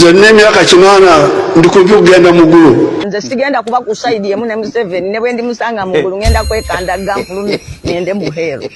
Nze nina emyaka 80, ndi kumpi kugenda mu ggulu. Nze sigenda kuba ku side emu ne Museveni, ne bwe ndimusanga mu ggulu ngenda kwekandagga nfulume ngende mu hell.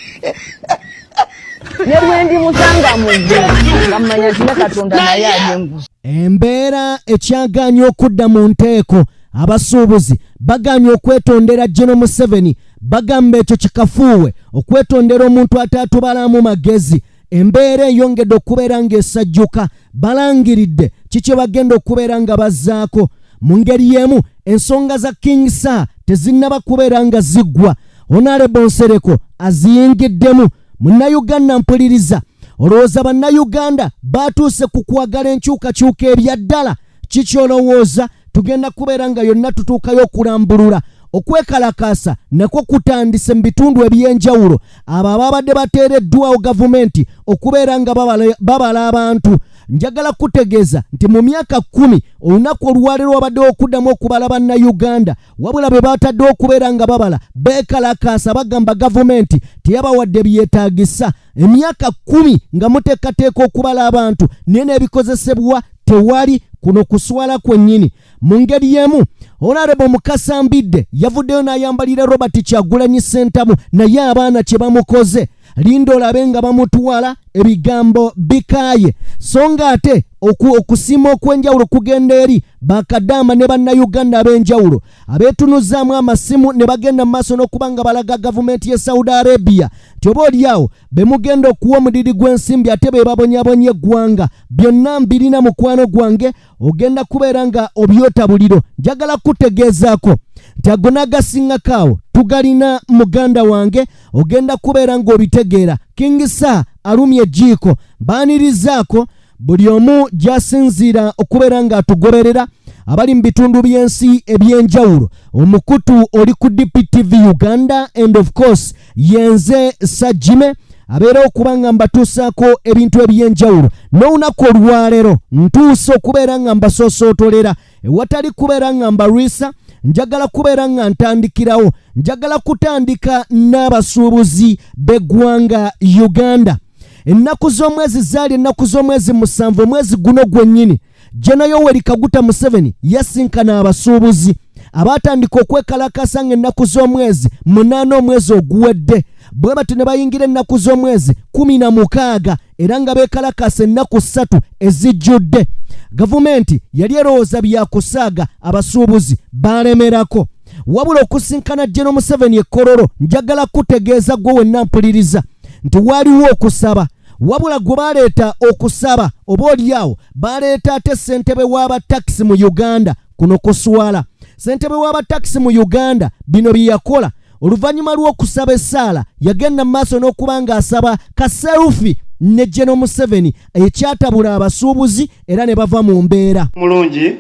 Ne bwe ndimusanga mu ggulu nga mmanya nti ne Katonda naye alya enguzi. Embeera ekyagaanye okudda mu nteeko, abasuubuzi bagaanye okwetondera General Museveni, bagamba ekyo kikafuuwe okwetondera omuntu ataatubalamu magezi. Embeera eyongedde okubeera ng'esajjuka, balangiridde kiki bagenda okubeera nga bazzaako. Mu ngeri y'emu ensonga za King Saha tezinnaba kubeera nga ziggwa, Honorable Nsereko aziyingiddemu. Munnayuganda mpuliriza, olowooza bannayuganda baatuuse ku kwagala enkyukakyuka ebya ddala? Kikyolowooza tugenda kubeera nga yonna tutuukayo okulambulula. Okwekalakaasa nakwo kutandise mu bitundu eby'enjawulo. Abo ababadde bateereddwawo gavumenti okubeera nga babala abantu, njagala kutegeeza nti mu myaka 10 olunaku olwaleero wabaddewo okuddamu okubala bannayuganda, wabula bwe bataddewo okubeera nga babala beekalakaasa, bagamba gavumenti teyabawadde byetaagisa. Emyaka 10 nga muteekateeka okubala abantu naye n'ebikozesebwa tewali, kuno kuswala kwennyini. Mu ngeri y'emu Honorable Mukasa Mbidde yavuddeyo n'ayambalira Robert Kyagulanyi Ssentamu, naye abaana kye bamukoze linda olabe nga bamutwala, ebigambo bikaaye. So nga ate okusiima okw'enjawulo kugenda eri bakadaama ne bannayuganda ab'enjawulo abeetunuzaamu amasimu ne bagenda mu maaso n'okuba nga balaga gavumenti y'e Saudi Arabia nti oba oliawo be mugenda okuwa omudidi gw'ensimbi ate be babonyabonya eggwanga. Byonna mbirina mukwano gwange, ogenda kubeera nga obyota buliro. Njagala kutegeezaako nti ago n'agasingako awo tugalina muganda wange, ogenda kubeera ng'obitegeera. King Saha alumye ejjiiko. Baanirizaako buli omu gy'asinziira okubeera ng'atugoberera, abali mu bitundu by'ensi eby'enjawulo. Omukutu oli ku DPTV Uganda and of course yenze Sajime abeera okuba nga mbatuusaako ebintu eby'enjawulo. N'olunaku olwaleero ntuuse okubeera nga mbasoosootolera ewatali kubeera nga mbalwisa. Njagala kubeera nga ntandikirawo, njagala kutandika n'abasuubuzi b'eggwanga Uganda. Ennaku z'omwezi zaali ennaku z'omwezi 7 omwezi guno gwennyini, General Yoweri Kaguta Museveni yasinkana abasuubuzi abaatandika okwekalakasa ng'ennaku z'omwezi 8 omwezi oguwedde, bwe batyo ne bayingira ennaku z'omwezi 16 era nga beekalakasa ennaku 3 ezijjudde. Gavumenti yali erowooza byakusaaga, abasuubuzi baalemerako. Wabula okusinkana General Museveni e Kololo, njagala kutegeeza gwe wenna mpuliriza nti waaliwo okusaba, wabula gwe baleeta okusaba oba oliawo baleeta ate ssentebe w'abatakisi mu Uganda. Kuno kuswala. Ssentebe w'abatakisi mu Uganda bino bye yakola oluvannyuma lw'okusaba essaala, yagenda mu maaso n'okuba ng'asaba ka selfie ne General Museveni, ekyatabula abasuubuzi era ne bava mu mbeera. Mulungi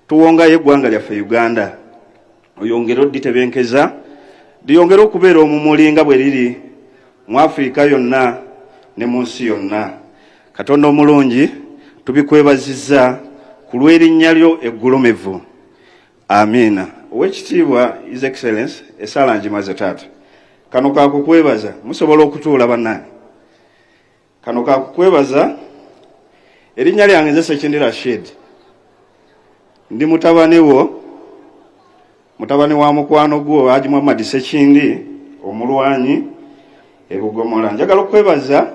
tuwongayo eggwanga lyaffe Uganda, oyongere oditebenkeza, liyongere okubeera omumuli nga bwe liri mu Afirika yonna ne mu nsi yonna. Katonda omulungi, tubikwebazizza ku lw'erinnya lyo eggulumivu, amiina. Owekitiibwa His Excellence, essaala ngimaze taata. Kano kakukwebaza, musobola okutuula bannange. Kano kakukwebaza. Erinnya lyange nze Sekindi Rashid, ndi mutabani wo, mutabani wa mukwano gwo Haji Muhammad Sekindi omulwanyi ebugomola. Njagala okwebaza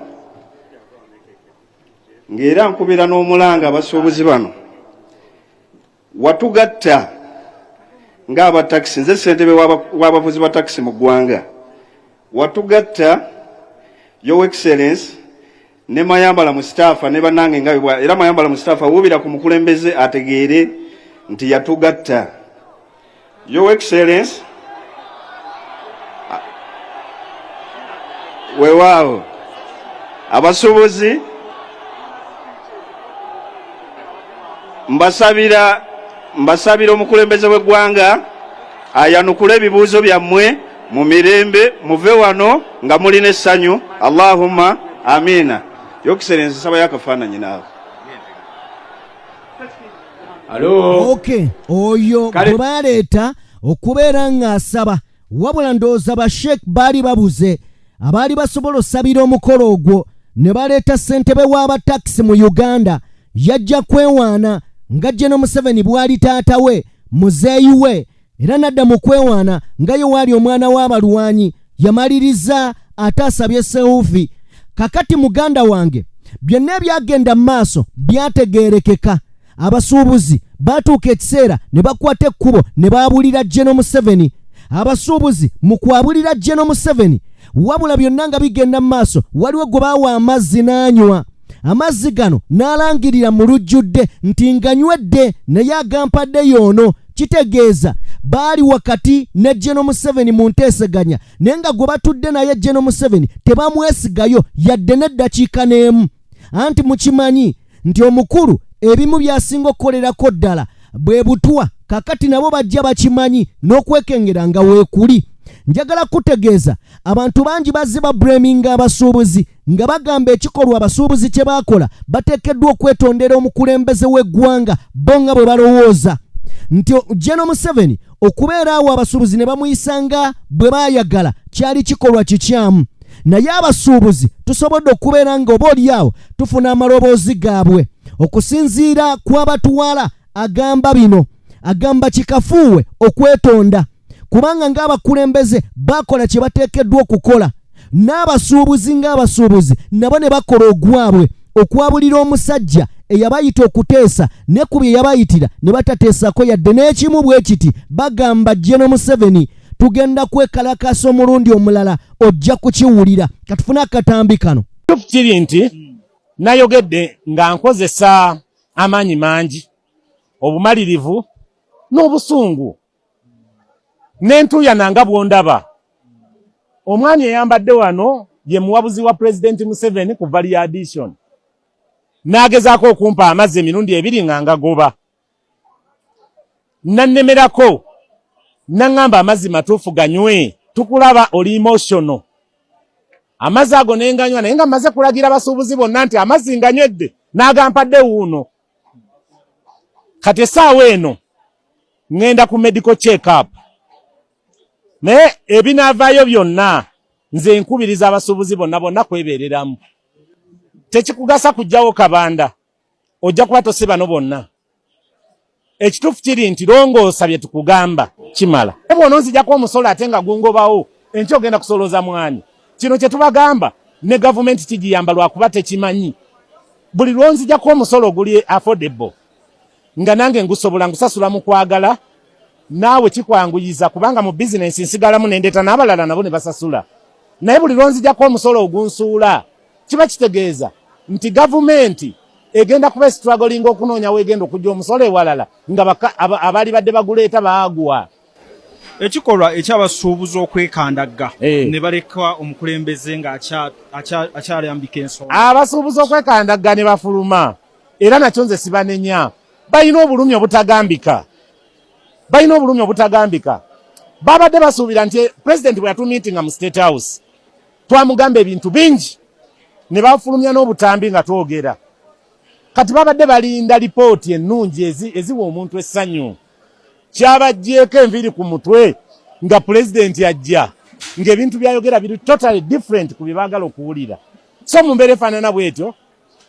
ng'era nkubira n'omulanga abasuubuzi bano. Watugatta ng'abatakisi, nze ssentebe w'abavuzi ba takisi mu ggwanga. Watugatta, Your Excellence, ne Mayambala Mustafa ne bannange nga bwe era Mayambala Mustafa wuubira ku mukulembeze ategeere nti yatugatta. Your Excellence, weewaawo abasuubuzi mbasabira omukulembeze w'eggwanga ayanukule ebibuuzo byammwe mu mirembe, muve wano nga mulina essanyu. Allahumma amiina. Your Excellence, nsabayo akafaananyi naawe. Okay, oyo gwe baleeta okubeera ng'asaba, wabula ndowooza basheek baali babuze abaali basobola osabira omukolo ogwo ne baleeta ssentebe w'abatakisi mu Uganda. Yajja kwewaana nga General Museveni bw'ali taata we, muzeeyi we, era n'adda mu kwewaana nga ye waali omwana w'abalwanyi. Yamaliriza ate asabye sewufi. Kakati muganda wange, byonna ebyagenda mu maaso byategeerekeka. Abasuubuzi baatuuka ekiseera ne bakwata ekkubo ne baabulira General Museveni. Abasuubuzi mu kwabulira General Museveni, wabula byonna nga bigenda mu maaso, waliwo gwe baawa amazzi n'anywa amazzi gano n'alangirira mu lujjudde nti nganywedde naye agampadde yoono. Kitegeeza baali wakati ne General Museveni mu nteeseganya, naye nga gwe batudde naye General Museveni tebamwesigayo yadde n'eddakiika n'emu. Anti mukimanyi nti omukulu ebimu by'asinga okukolerako ddala bwe butwa. Kakati nabo bajja bakimanyi n'okwekengera nga weekuli. Njagala kutegeeza abantu bangi bazze bablaminga abasuubuzi nga bagamba ekikolwa abasuubuzi kye baakola bateekeddwa okwetondera omukulembeze w'eggwanga, bo nga bwe balowooza nti General Museveni okubeera awo abasuubuzi ne bamuyisa nga bwe baayagala kyali kikolwa kikyamu. Naye abasuubuzi tusobodde okubeera nga oba oli awo tufuna amaloboozi gaabwe. Okusinziira kw'abatwala agamba bino, agamba kikafuuwe okwetonda kubanga ng'abakulembeze bakola kye bateekeddwa okukola, n'abasuubuzi ng'abasuubuzi nabo ne bakola ogwabwe okwabulira omusajja eyabayita okuteesa, ne ku bye yabayitira ne batateesako yadde n'ekimu. Bwe kiti bagamba General Museveni tugenda kwekalakaasa omulundi omulala, ojja kukiwulira. Katufune akatambi kano. Kiri nti nayogedde nga nkozesa amaanyi mangi, obumalirivu n'obusungu, n'entuuyana nga bw'ondaba. Omwami eyambadde wano ye muwabuzi wa Pulezidenti Museveni ku value addition, n'agezaako okumpa amazzi emirundi ebiri nga ngagoba, nannemerako, naŋŋamba amazzi matuufu ganywe, tukulaba oli emotional. Amazzi ago ne nganywa, naye nga mmaze kulagira abasuubuzi bonna nti amazzi nganywedde n'agampadde wuuno. Kati essaawa eno ŋŋenda ku medical check up, naye ebinaavaayo byonna nze nkubiriza abasuubuzi bonna bonna kwebeereramu. Tekikugasa kujjawo kabanda, ojja kuba tosi bano bonna. Ekituufu kiri nti longoosa bye tukugamba kimala. Bw'ononzijako omusolo ate nga gungobawo enkya, ogenda kusolooza mwani. Kino kye tubagamba ne gavumenti kigiyamba lwakuba tekimanyi. Buli lwonzijako omusolo oguli affordable nga nange ngusobola, ngusasula mu kwagala, naawe kikwanguyiza kubanga mu bizinensi nsigalamu nendeeta n'abalala nabo ne basasula. Naye buli lwonzijako omusolo ogunsuula, kiba kitegeeza nti gavumenti egenda kuba struggling okunoonya weegenda okujja omusolo ewalala nga abaali badde baguleeta baagwa. Ekikolwa ekyabasuubuzi okwekandagga ne baleka omukulembeze nga akyalambika ensonga. Abasuubuzi okwekandagga ne bafuluma, era nakyo nze sibanenya. Balina obulumi obutagambika, balina obulumi obutagambika. Babadde basuubira nti pulezidenti bwe yatumiitinga mu State House twamugamba ebintu bingi ne bafulumya n'obutambi nga twogera. Kati babadde balinda lipooti ennungi eziwa omuntu essanyu. Kyabaggyeko enviiri ku mutwe nga pulezidenti ajja ng'ebintu byayogera biri totally different ku bye baagala okuwulira. So mu mbeera efaanana bwetyo,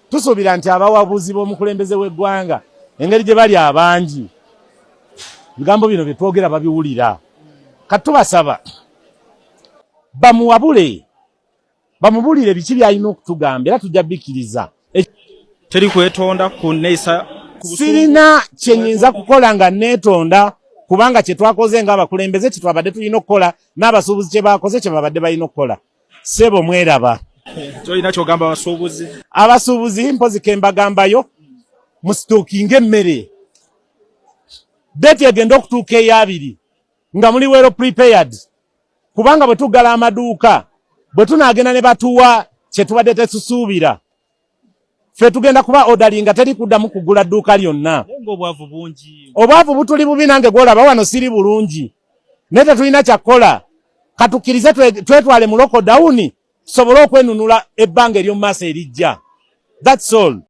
tusuubira nti abawabuzi b'omukulembeze w'eggwanga, engeri gye bali abangi, ebigambo bino bye twogera babiwulira. Kati tubasaba bamuwabule, bamubuulire biki by'alina okutugamba, era tujja bikkiriza. Teri kwetonda ku neeyisa ku busungu? Sirina kyenyinza kukola nga neetonda, kubanga kye twakoze ng'abakulembeze kye twabadde tulina okukola, n'abasuubuzi kye bakoze kye babadde balina okukola. Ssebo, mweraba. Tolina kyogamba abasuubuzi? Abasuubuzi mpozi ke mbagambayo, musitookinga emmere. Date egenda okutuuka eyabiri nga muli well prepared, kubanga bwe tuggala amaduuka, bwe tunaagenda ne batuwa kye tubadde tetusuubira, ffe tugenda kuba orderinga, teri kuddamu kugula dduuka lyonna. Naye ng'obwavu bungi. Obwavu butuli bubi, nange gwolaba wano siri bulungi, naye tetulina kyakkola. Katukkirize twetwale mu lockdown tusobole okwenunula ebbanga ery'omu maaso erijja. That's all.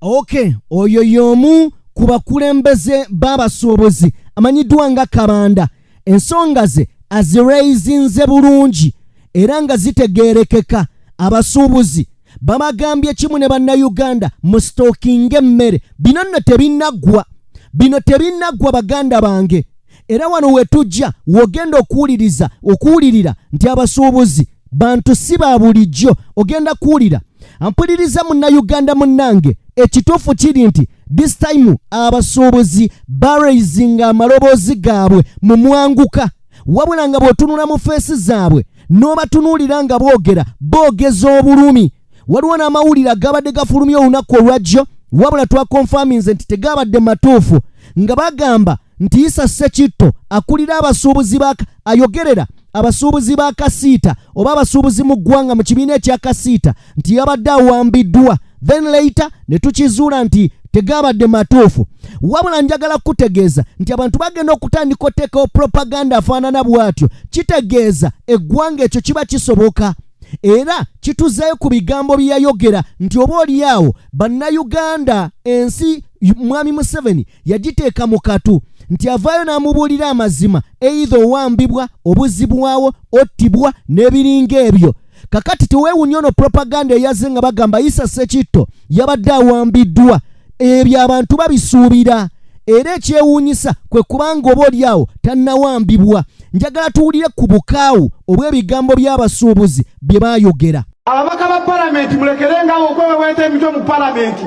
Ok, oyo y'omu ku bakulembeze b'abasuubuzi amanyiddwa nga Kabanda. Ensonga ze aziraizinze bulungi era nga zitegeerekeka. Abasuubuzi Babagambye kimu ne Bannayuganda, musitookinga emmere. Bino nno tebinnaggwa, bino tebinnaggwa, baganda bange. Era wano wetujja wogenda okuwuliriza, okuwulirira nti abasuubuzi bantu si ba bulijjo. Ogenda kuwulira. Ampuliriza, Munnayuganda munnange, ekituufu kiri nti this time abasuubuzi baraisinga amaloboozi gaabwe mu mwanguka, wabula nga bw'otunula mu face zaabwe n'obatunuulira nga boogera, boogeza obulumi. Waliwo n'amawulire agabadde gafulumye olunaku olwajjo, wabula twakonfaminze nti tegabadde matuufu, nga bagamba nti Isa Sekitto akulira abasuubuzi ba, ayogerera abasuubuzi ba Kasiita oba abasuubuzi mu ggwanga mu kibiina ekya Kasiita, nti yabadde awambiddwa. Then later ne tukizuula nti tegabadde matuufu. Wabula njagala kutegeeza nti abantu bagenda okutandika oteekawo propaganda afaanana bw'atyo, kitegeeza eggwanga ekyo kiba kisoboka. Era kituzeeyo ku bigambo bye yayogera nti oba oliawo Bannayuganda, ensi Mwami Museveni yagiteeka mu katu, nti avaayo n'amubuulira amazima, either owambibwa, obuzibwawo, ottibwa n'ebiringa ebyo. Kakati teweewunya ono propaganda eyazze nga bagamba Isa Sekitto yabadde awambiddwa. Ebyo abantu babisuubira, era ekyewuunyisa kwe kubanga oba oliawo tannawambibwa. Njagala tuwulire ku bukaawu obw'ebigambo by'abasuubuzi bye baayogera. Ababaka ba Palamenti, mulekerengawo okweweweta emitwe mu Palamenti.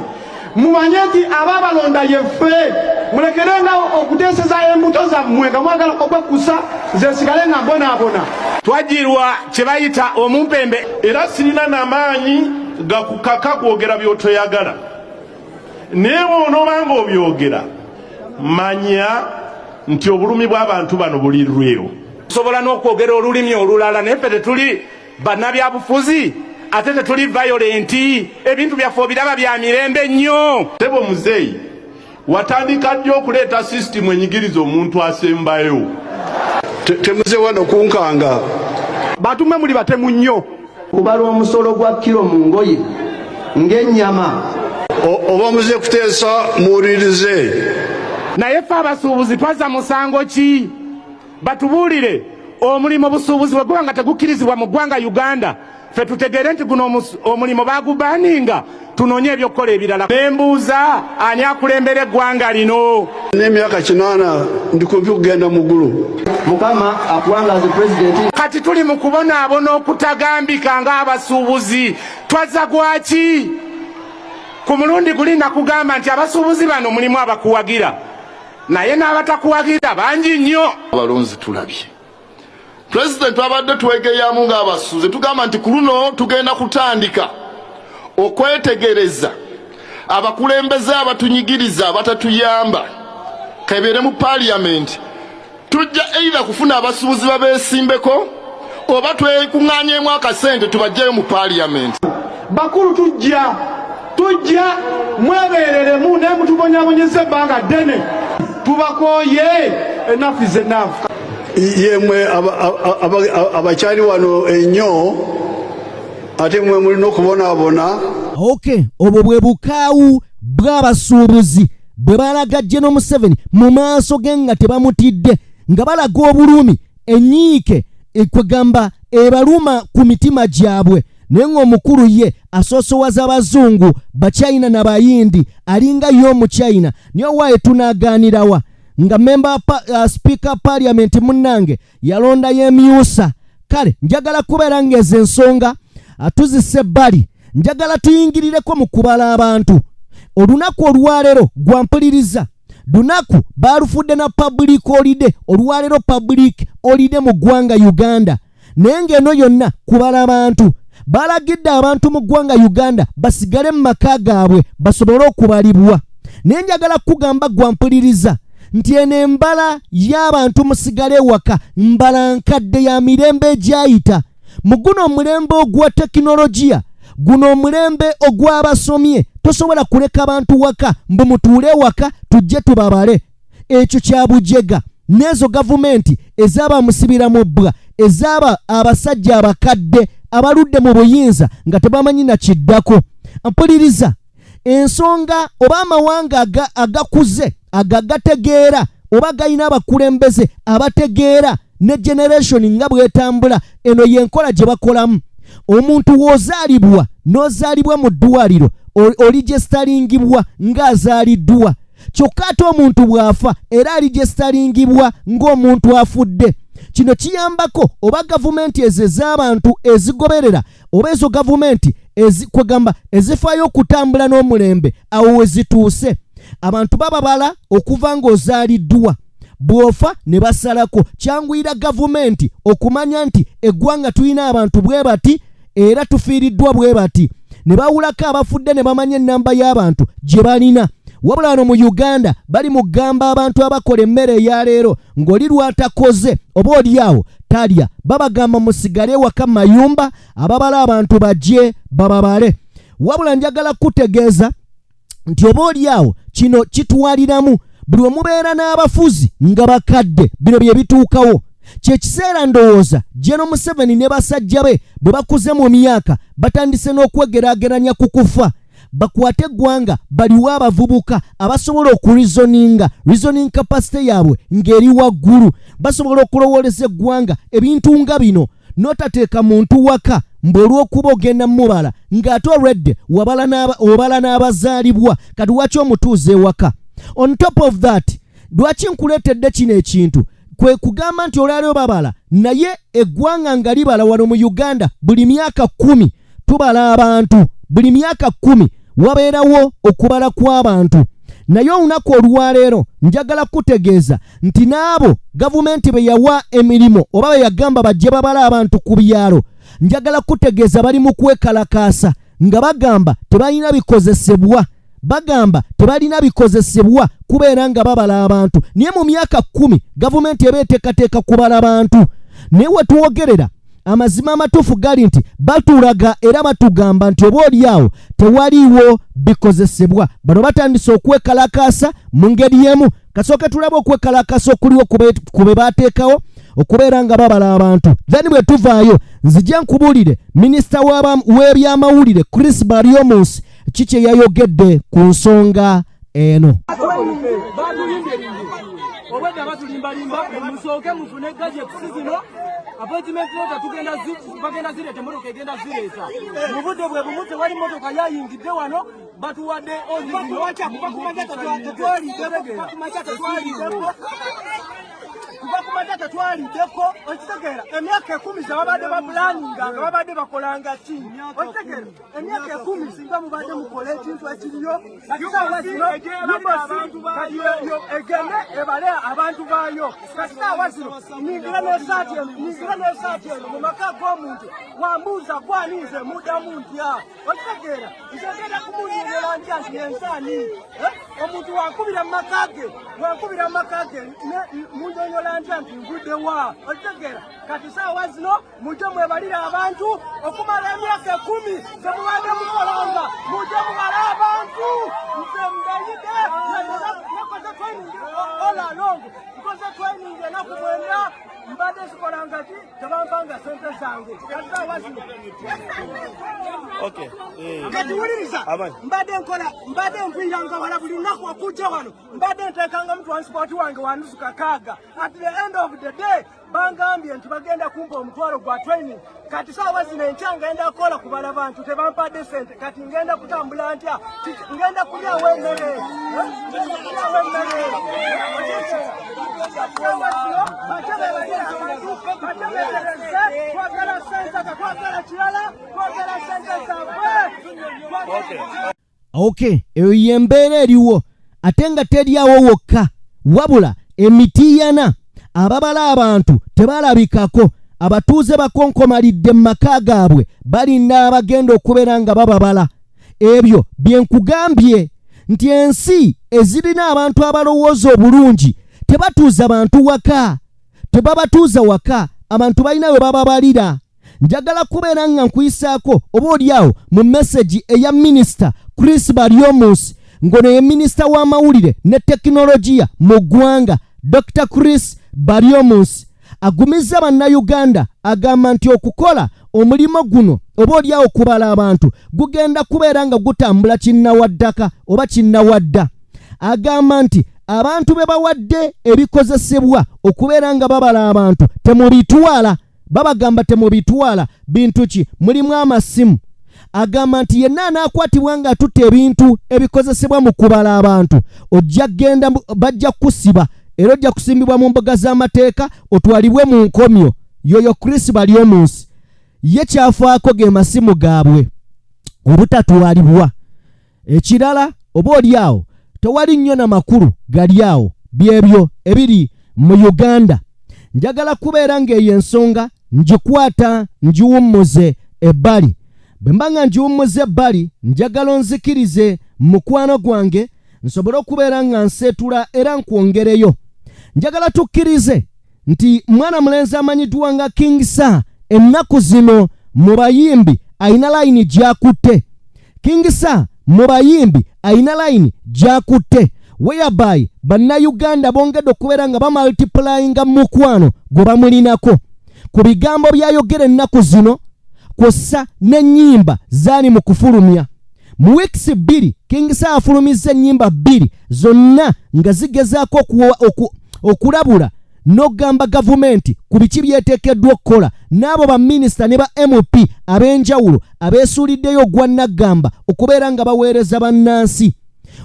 Mumanye nti ababalonda yeffe. Mulekerengawo okuteeseza embuto zammwe nga mwagala okwekkusa, nze nsigale nga mbonaabona. Twajjirwa kye bayita omumpembe. Era sirina namaanyi gakukaka kwogera by'otoyagala, naye bw'onooba ng'obyogera, manya nti obulumi bw'abantu bano buli lwero. Tusobola n'okwogera olulimi olulala, naye ffe tetuli bannabyabufuzi, ate tetuli violent. Ebintu byaffe obiraba bya mirembe nnyo. Tebo muzeeyi, watandika ddi okuleeta sisitimu enyigiriza omuntu asembayo? Temuze wano kunkanga. Batume, muli batemu nnyo. Kubala omusolo gwa kiro mu ngoye ng'ennyama. Oba muze kuteesa, muwulirize. Naye ffe abasuubuzi twazza musango ki? Batubuulire omulimu busuubuzi bwe guba nga tegukkirizibwa mu ggwanga Uganda, ffe tutegeere nti guno omulimu bagubaninga, tunoonye ebyokukola ebirala. Nembuuza, ani akulembera eggwanga lino? N'emyaka 80, ndi kumpi kugenda mu ggulu. Mukama akuwangaze, Pulezidenti. Kati tuli mu kubonaabona okutagambika ng'abasuubuzi. Twazza gwaki? Ku mulundi guli nakugamba nti abasuubuzi bano mulimu abakuwagira, naye n'abatakuwagira bangi nnyo. Abalonzi tulabye, Pulezidenti, twabadde twegeyamu ng'abasuuze, tugamba nti ku luno tugenda kutandika okwetegereza abakulembeze abatunyigiriza, abatatuyamba, kebeere mu Paaliyamenti. Tujja either kufuna abasuubuzi babeesimbeko oba twekuŋŋaanyeemu akasente tubajjeyo mu Paaliyamenti. Bakulu, tujja, tujja mwebereremu, naye mutubonyabonyeza ebbanga ddene. Tubakooye. Enough is enough. Yemwe abakyali wano ennyo, ate mwe mulina okubonaabona. Ok, obwo bwe bukaawu bw'abasuubuzi bwe balaga General Museveni mu maaso ge nga tebamutidde, nga balaga obulumi, enyiike kwegamba ebaluma ku mitima gyabwe, naye ng'omukulu ye asoosowaza abazungu, Bachina n'Abayindi, alinga ye Omuchina. Niye owaaye tunaagaanirawa nga memba speaker Parliament munnange yalonda y'emyusa? Kale njagala kubeera ng'ezo ensonga tuzissa ebbali. Njagala tuyingirireko mu kubala abantu olunaku olwaleero. Gwampuliriza, lunaku baalufudde na public holiday olwaleero, public holiday mu ggwanga Uganda, naye ng'eno yonna kubala abantu. Balagidde abantu mu ggwanga Uganda basigale mu maka gaabwe basobole okubalibwa. Naye njagala kugamba, gwampuliriza, nti eno embala y'abantu musigale ewaka mbala nkadde ya mirembe egyayita. Mu guno omulembe ogwa tekinologiya, guno omulembe ogw'abasomye, tosobola kuleka bantu waka mbu mutuule ewaka tujje tubabale. Ekyo kya bujega n'ezo gavumenti ez'abamusibira mu bbwa, ezaaba abasajja abakadde abaludde mu buyinza nga tebamanyi na kiddako. Mpuliriza, ensonga oba amawanga agakuze agagategeera oba galina abakulembeze abategeera ne generation nga bwetambula, eno yenkola gye bakolamu. Omuntu w'ozaalibwa n'ozaalibwa mu ddwaliro olijestalingibwa ng'azaaliddwa kyokka ate omuntu bw'afa era alijestalingibwa ng'omuntu afudde. Kino kiyambako oba gavumenti ezo ez'abantu ezigoberera oba ezo gavumenti kwegamba ezifaayo okutambula n'omulembe awo we zituuse. Abantu bababala okuva ng'ozaaliddwa, bw'ofa ne basalako. Kyanguyira gavumenti okumanya nti eggwanga tulina abantu bwe bati era tufiiriddwa bwe bati, ne bawulako abafudde ne bamanya ennamba y'abantu gye balina. Wabula wano mu Uganda bali mu kugamba abantu abakola emmere eya leero ng'oli lw'atakoze oba oli awo talya, babagamba musigale ewaka mu mayumba, ababala abantu bajje bababale. Wabula njagala kutegeeza nti oba oli awo kino kitwaliramu buli we mubeera n'abafuzi nga bakadde, bino bye bituukawo. Kye kiseera ndowooza General Museveni ne basajja be bwe bakuze mu myaka batandise n'okwegeraageranya ku kufa, bakwate eggwanga baliwe abavubuka abasobola okureasoninga, reasoning capacity yaabwe ng'eri waggulu, basobola okulowooleza eggwanga ebintu nga bino. N'otateeka muntu waka mbu olw'okuba ogenda mubala ng'ate olwedde obala n'abazaalibwa, kati waki omutuuza ewaka? On top of that, lwaki nkuleetedde kino ekintu? Kwe kugamba nti olwaleero babala, naye eggwanga nga libala wano mu Uganda buli myaka 10 tubala abantu, buli myaka 10 wabeerawo okubala kw'abantu. Naye olunaku olwaleero njagala kutegeeza nti n'abo gavumenti be yawa emirimu oba be yagamba bajje babala abantu ku byalo, njagala kutegeeza bali mu kwekalakaasa nga bagamba tebalina bikozesebwa, bagamba tebalina bikozesebwa kubeera nga babala abantu. Naye mu myaka 10 gavumenti eba eteekateeka kubala bantu. Naye we tuwogerera amazima amatuufu gali nti batulaga era batugamba nti oba oli awo tewaliiwo bikozesebwa. Bano batandise okwekalakaasa mu ngeri emu. Kasooke tulabe okwekalakaasa okuliwo ku be baateekawo okubeera nga babala abantu. Then bwe tuvaayo nzije nkubuulire minisita w'ebyamawulire Chris Baryomunsi ki kye yayogedde ku nsonga eno. Obwedda batulimbalimba, musooke mufune gadgets zino. Appointment letter tugenda bagenda zireeta, emmotoka egenda zireeta mu budde bwe bumu. Tewali mmotoka yayingidde wano, batuwadde ozi zino. Kuva ku makya tetwaliddeko, okitegeera? Emyaka 10 ze babadde bapulaninga nga babadde bakolanga ki, okitegeera? Emyaka 10 singa mubadde mukola ekintu ekiriyo, kati saawa zino kati egende ebale abantu baayo. Kati saawa zino nyingira n'esaati eno, nyingira n'esaati eno mu maka g'omuntu, wambuuza gwani, nze muddamu ntya, okitegeera? Nze ngenda kumunyonyola ntya nti yensaani omuntu wankubira mu maka ge, wankubira mu maka ge, munyonyola ntya nti nvudde wa, okitegeera? Kati saawa zino mujje mwebalire abantu. Okumala emyaka 10 zemubadde mukolanga, mujje mubale abantu. Nze ndayidde, nakoze training all along, nkoze training enaku 9, mbadde sikolanga ki, tebampanga sente zange. Kati saawa zino, kati wuliriza, mbadde nkola, mbadde nviiranga wala buli lunaku okujja wano, mbadde nteekangamu transport wange wa nusu kakaaga. At the end of the day bangambye nti bagenda kumpa omutwalo gwa training. Kati saawa zino enkya ngenda kukola kubala bantu, tebampadde sente. Kati ngenda kutambula ntya? Ngenda kulyawo emmere? Ngenda kulyawo emmere? Saawa zino batebebalire abantu, batebeereze. Twagala sente, tetwagala kirala, twagala sente zaffe. Ok, eyo y'embeera eriwo, ate nga teriawo wokka, wabula emitiyana ababala abantu tebalabikako. Abatuuze bakonkomalidde mu maka gaabwe, balinda abagenda okubeera nga bababala. Ebyo bye nkugambye nti ensi ezirina abantu abalowooza obulungi tebatuuza bantu waka, tebabatuuza waka, abantu balina we bababalira. Njagala kubeera nga nkuyisaako oba oli awo mu message eya minisita Chris Baryomunsi, ng'ono ye minisita w'amawulire ne tekinologiya mu ggwanga. Dr Chris Baryomunsi agumizza Bannayuganda, agamba nti okukola omulimu guno oba oli awo kubala abantu gugenda kubeera nga gutambula kinnawaddaka oba kinnawadda. Agamba nti abantu be bawadde ebikozesebwa okubeera nga babala abantu temubitwala, babagamba temubitwala. Bintu ki? Mulimu amasimu. Agamba nti yenna anaakwatibwa ng'atutte ebintu ebikozesebwa mu kubala abantu ojja kugenda bajja kukusiba era ojja kusimbibwa mu mbuga z'amateeka otwalibwe mu nkomyo. Yoyo Chris Baryomunsi ye kyafaako ge masimu gaabwe obutatwalibwa. Ekirala oba oli awo tewali nnyo na makulu gali awo, byebyo ebiri mu Uganda. Njagala kubeera ng'eyo ensonga ngikwata ngiwummuze ebbali. Bwe mba nga ngiwummuze ebbali, njagala onzikirize mukwano gwange nsobole okubeera nga nseetula era nkwongereyo. Njagala tukkirize nti mwana mulenzi amanyiddwa nga King Saha ennaku zino mu bayimbi alina layini gy'akutte. King Saha mu bayimbi alina layini gy'akutte whereby bannayuganda bongedde okubeera nga bamultiplyinga mu mukwano gwe bamulinako ku bigambo by'ayogera ennaku zino kw'ossa n'ennyimba z'ali mu kufulumya. Mu weeks 2 King Saha afulumizza ennyimba 2 zonna nga zigezaako okulabula n'okugamba gavumenti ku biki byeteekeddwa okukola n'abo baminisita ne ba MP ab'enjawulo abeesuuliddeyo ogwa nnaggamba okubeera nga baweereza bannansi.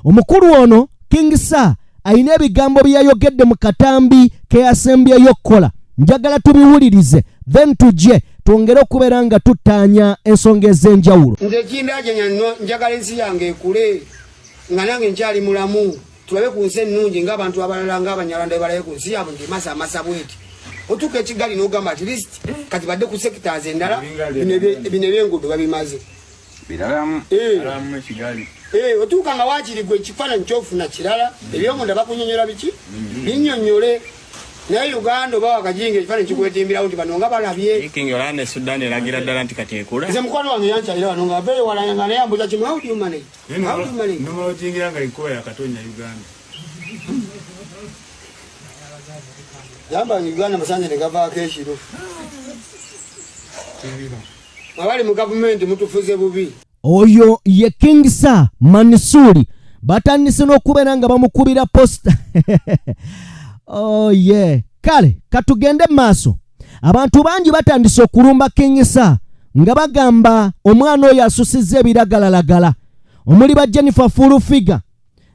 Omukulu ono King Saha alina ebigambo bye yayogedde mu katambi ke yasembyeyo okukola. Njagala tubiwulirize then tujje twongere okubeera nga tuttaanya ensonga ez'enjawulo. Nze ekindajanya njagala ensi yange ekule nga nange nkyali mulamu, tulabe ku nsi ennungi ng'abantu abalala ng'Abanyarwanda balabe ku nsi yaabwe ng'emasamasa bweti. Otuuka ekigali n'ogamba at least kati badde ku sectors endala, bino ebyenguudo babimaze. Otuuka nga waakiri gwe ekifaananyi ky'ofuna kirala, ebyomunda bakunyonyola biki binnyonnyole. Naye Uganda oba wakajinga ekifaananyi kikwetimbirawo nti bano nga balabye. King Yolanda Sudan eragira ddala nti kati ekula. Nze mukwano wange yankyalira wano nga aveeyo wala nga naye ambuuza kimu, how do you manage? How do you manage? Nomala ojingira nga enkuba yakatonya Uganda. Gamba Uganda musanze ne gavaako ekiro. Abali mu gavumenti mutufuze bubi. Oyo ye King Saha Mansuri batandise n'okubeera nga bamukubira posta. Oh yeah. Kale katugende maaso. Abantu bangi batandise okulumba King Saha nga bagamba omwana oyo asusizza ebiragalalagala, omuli ba Jennifer Full Figure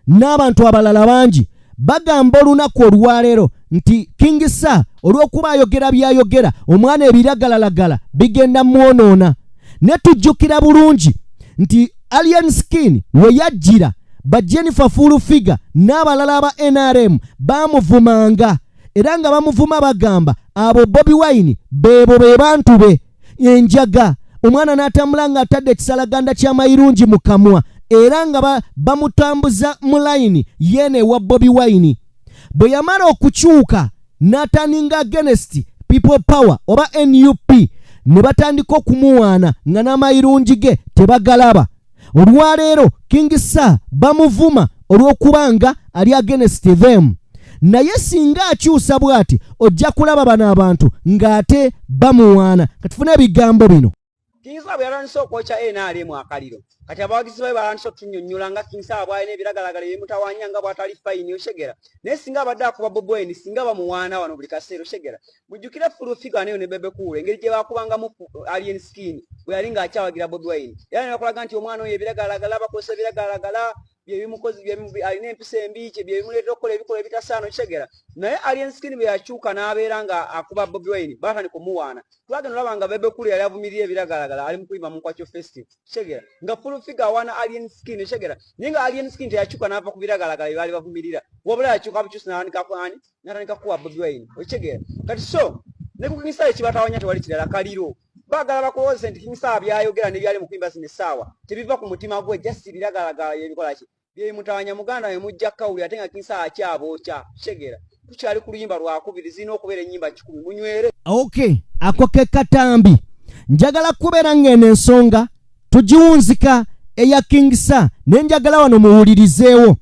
n'abantu abalala bangi. Bagamba olunaku olwaleero nti King Saha olw'okuba ayogera by'ayogera, omwana ebiragalalagala bigenda mwonoona. Ne tujjukira bulungi nti Alien Skin we yajjira, ba Jennifer Full Figure n'abalala aba NRM baamuvumanga era nga bamuvuma bagamba abo Bobi Wine beebo be bantu be enjaga. Omwana n'atambula ng'atadde ekisalaganda ky'amayirungi mu kamwa era nga bamutambuza mu layini yeene ewa Bobi Wine. Bwe yamala okukyuka n'ataninga against People Power oba NUP, ne batandika okumuwaana nga n'amayirungi ge tebagalaba. Olwaleero King Saha bamuvuma olw'okuba nga ali against them, naye singa akyusa bw'ati ojja kulaba bano abantu ng'ate bamuwaana. Katufune ebigambo bino. King Saha bwe yatandise okwokya NRM akaliro, kati abawagizi babe batandise otunnyonnyola nga King Saha bw'alina ebiragalagala ebimutawaanya, nga bw'atali fine, oshegera. Naye singa abadde akuba Bobi Wine, singa bamuwaana wano buli kaseera, oshegera. Mujjukire Full Figure neyo ne Bebe Cool, engeri gye bakubangamu Alien Skin bwe yali ng'akyawagira Bobi Wine, era ne bakulaga nti omwana oyo ebiragalagala, bakozesa ebiragalagala byebimukozi, alina empisa embi, byebimuleetera okukola ebikolwa ebitasaana, okitegeera. Naye Alien Skin bwe yakyuka n'abeera nga akuba Bobi Wine, batandika omuwaana. Twagenda olaba nga Bebe Cool yali avumirira ebiragalagala ali mu kuyimba mu Nkwakyo Festival, kitegeera, nga Full Figure awaana Alien Skin, okitegeera. Naye nga Alien Skin teyakyuka n'ava ku biragalagala bye baali bavumirira, wabula yakyuka bukyusi n'atandika ani, n'atandika kuwa Bobi Wine, okitegeera. Kati so ne ku King Saha ekibatawanya tewali kirala, kaliro. Baagala bakulowooze nti King Saha byayogera ne byali mu kuyimba zino essaawa tebiva ku mutima gwe, just biragalagala byebikola ki byebimutawanya. Muganda we mujja kawuli ate nga King Saha akyabookya, kitegeera. Tukyali ku luyimba lwakubiri, zirina okubeera ennyimba 100, munywere. Okay, ako ke katambi. Njagala kubeera ng'eno ensonga tugiwunzika eya King Saha, ne njagala wano muwulirizeewo.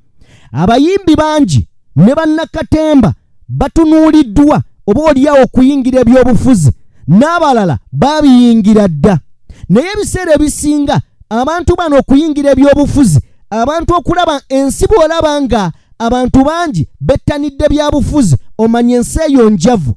Abayimbi bangi ne bannakatemba batunuuliddwa oba oliawo okuyingira ebyobufuzi, n'abalala baabiyingira dda. Naye ebiseera ebisinga abantu bano okuyingira ebyobufuzi, abantu okulaba ensi, bw'olaba nga abantu bangi bettanidde byabufuzi, omanya ensi eyo njavu.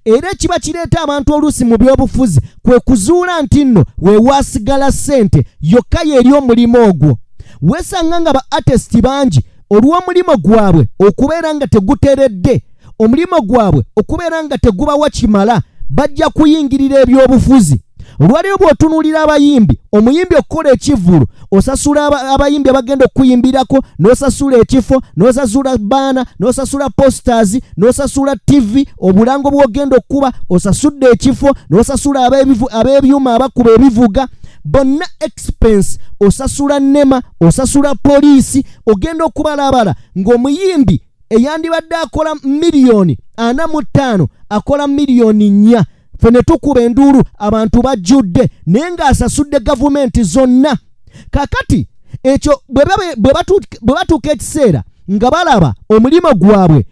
Era ekiba kireeta abantu oluusi mu byobufuzi kwe kuzuula nti nno we waasigala ssente yokka y'eri omulimu ogwo. Weesanga nga ba artist bangi olw'omulimu gwabwe okubeera nga teguteredde, omulimu gwabwe okubeera nga tegubawa kimala, bajja kuyingirira ebyobufuzi. Olwaleero bw'otunuulira abayimbi, omuyimbi okukola ekivvulu osasula abayimbi abagenda okukuyimbirako, n'osasula ekifo, n'osasula baana, n'osasula posters, n'osasula tv, obulango bw'ogenda okukuba, osasudde ekifo, n'osasula ab'ebyuma abakuba ebivuga, bonna expense, osasula nema, osasula poliisi, ogenda okubalabala ng'omuyimbi eyandibadde akola miliyoni 45 akola miliyoni 4. Ffe ne tukuba enduulu, abantu bajjudde, naye ng'asasudde gavumenti zonna. Kaakati ekyo bwe batuuka ekiseera nga balaba omulimu gwabwe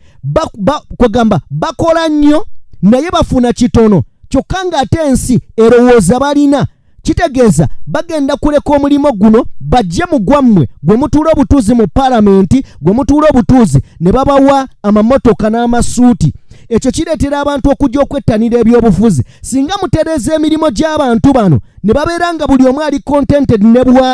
kwegamba bakola nnyo naye bafuna kitono, kyokka ng'ate ensi erowooza balina. Kitegeeza bagenda kuleka omulimu guno bajje mu gwammwe gwe mutuula obutuuzi mu paalamenti, gwe mutuula obutuuzi ne babawa amamotoka n'amasuuti. Ekyo kireetera abantu okujja okwettanira ebyobufuzi. Singa mutereeza emirimu gy'abantu bano ne babeera nga buli omu ali contented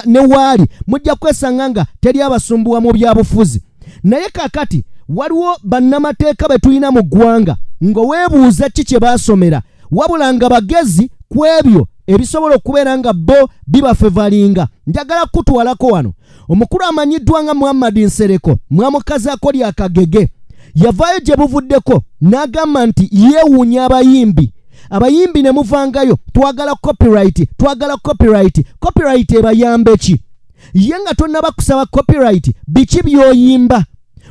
ne waali, mujja kwesanga nga teri abasumbuwa mu byabufuzi. Naye kaakati waliwo bannamateeka be tulina mu ggwanga nga weebuuza ki kye baasomera, wabula nga bagezi ku ebyo ebisobola okubeera nga bo bibafevalinga. Njagala kukutwalako wano omukulu amanyiddwa nga Muhammad Nsereko, mwamukazaako lya Kagege, yavaayo gye buvuddeko n'agamba nti yeewuunya abayimbi. Abayimbi ne muvangayo twagala copyright, twagala copyright. Copyright ebayambe ki? Ye nga tonnaba kusaba copyright, biki by'oyimba?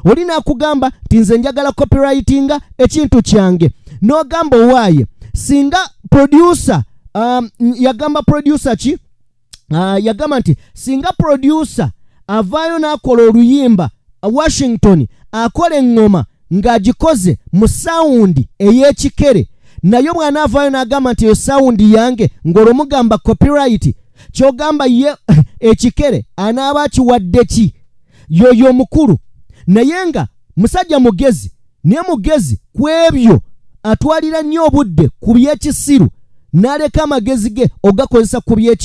Oli n'akugamba nti nze njagala copyrightinga ekintu kyange, n'ogamba owaaye singa producer yagamba producer ki? Yagamba nti singa producer avaayo n'akola oluyimba Washington akola eŋŋoma ng'agikoze mu sawundi ey'ekikere, naye bw'anaavaayo n'agamba nti eyo sawundi yange, ng'olwo mugamba copyright, ky'ogamba ye ekikere anaaba akiwadde ki? Yoyo omukulu, naye nga musajja mugezi, naye mugezi ku ebyo atwalira nnyo obudde ku by'ekisiru n'aleka amagezi ge ogakozesa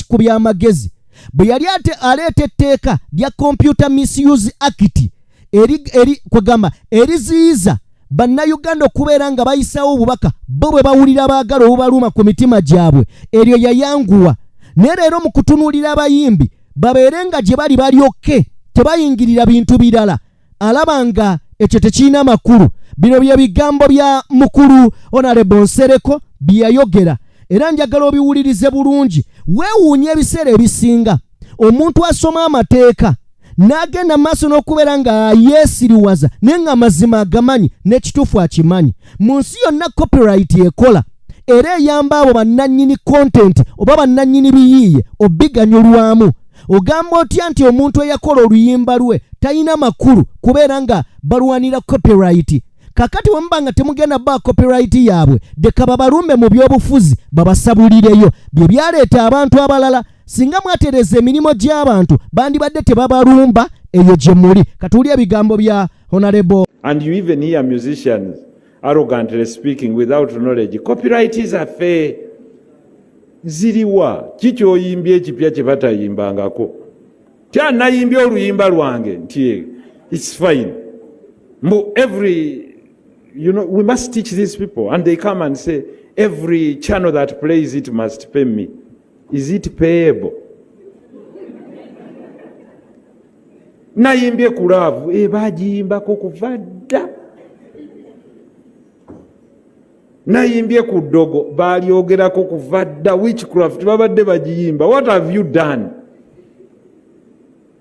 ku by'amagezi. Bwe yali ate aleeta etteeka lya Computer Misuse Act eri kwegamba eriziyiza bannayuganda okubeera nga bayisawo obubaka bo bwe bawulira baagala obubaluma ku mitima gyabwe, eryo yayanguwa. Naye leero mu kutunuulira abayimbi babeere nga gye bali balyokke tebayingirira bintu birala, alaba nga ekyo tekirina makulu. Bino bye bigambo bya mukulu Honorable Nsereko bye yayogera, era njagala obiwulirize bulungi. Weewuunya ebiseera ebisinga omuntu asoma amateeka n'agenda maaso n'okubeera nga yeesiriwaza, naye nga amazima agamanyi n'ekituufu akimanyi. Mu nsi yonna copyright ekola era eyamba abo bannannyini content oba bannannyini biyiiye obiganyulwamu. Ogamba otya nti omuntu eyakola oluyimba lwe talina makulu kubeera nga balwanira copyright? Kakati bwe muba nga temugenda ba copyright yaabwe, deka babalumbe mu byobufuzi babasabulireyo. Bye byaleeta abantu abalala. Singa mwatereeza emirimu gy'abantu bandibadde tebabalumba eyo gye muli. Katuwulire ebigambo bya Honorable. And you even hear musicians arrogantly speaking without knowledge. Copyright is a fair. Ziriwa ki ky'oyimbye ekipya kye batayimbangako? Tya nayimbye oluyimba lwange nti it's fine. Mbu every, you know, we must teach these people, and they come and say every channel that plays it must pay me. Is it payable? Nayimbye ku love, bagiyimbako kuva dda. Nayimbye ku ddogo, balyogerako kuva dda. Witchcraft babadde bagiyimba. What have you done?